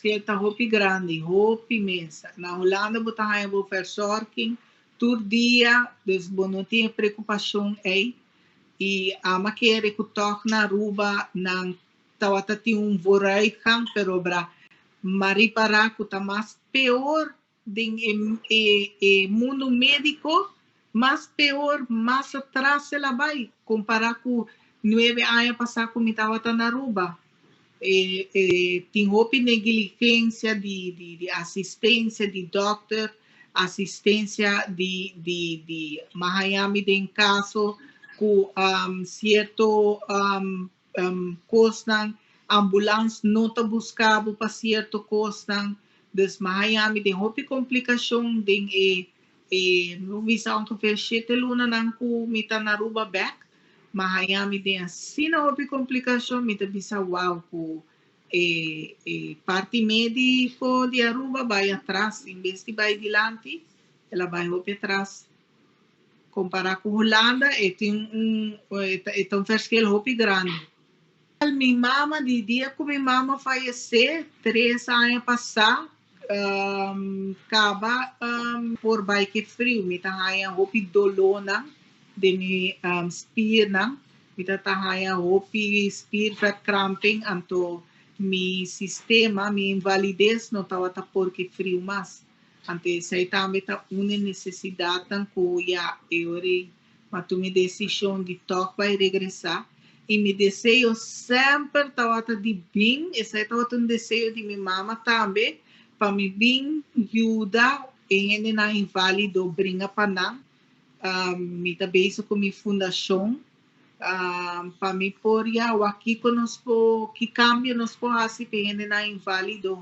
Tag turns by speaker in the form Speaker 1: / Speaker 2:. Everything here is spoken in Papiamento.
Speaker 1: Verschil ta hopi grandi, hopi mes. Na Hulanda bo ta haña bo verzorging tur dia, dus bo no tin preokupashon ei. I ami a kere ku toch na Aruba nan tawata tin un vooruitgang, pero bra m'a ripará ku ta mas peor den e mundo médiko, mas peor, mas atras el a bai, kompará ku 9 aña pasá ku mi tawata na Aruba. Tin hopi negligensia di asistensia di dòkter, asistensia di m'a haña mi den kaso ku sierto kosnan, ambulans no ta buska bo pa sierto kosnan. Dus m'a haña mi den hopi komplikashon den e bisa ongeveer 7 luna nan ku mi ta na Aruba bèk. M'a haña mi den asina hopi komplikashon, mi ta bisa wow, ku e parti médiko di Aruba bai atras, en bes di bai dilanti, el a bai hopi atras. Kompará ku Hulanda, e tin un verschil hopi grandi. Mi mama, di dia ku mi mama fayesé, 3 aña pasá, kaba por bai ku friu, mi ta haña hopi dolónan den mi spiernan, mi ta haña hopi spierverkramping, anto mi sistema, mi invalides no tabata por ku friu mas. Anto esei tambe ta un nesesidat ku ya eu m'a tuma desishon di toch bai regresá. I mi deseo semper tabata di bin, esei tabata un deseo di mi mama tambe, pa mi bin yuda hendenan inválido bringa pa nan. Mi ta bezig ku mi fundashon, pa mi por ya, kiko nos por, ki kambio nos por hasi pa hendenan inválido.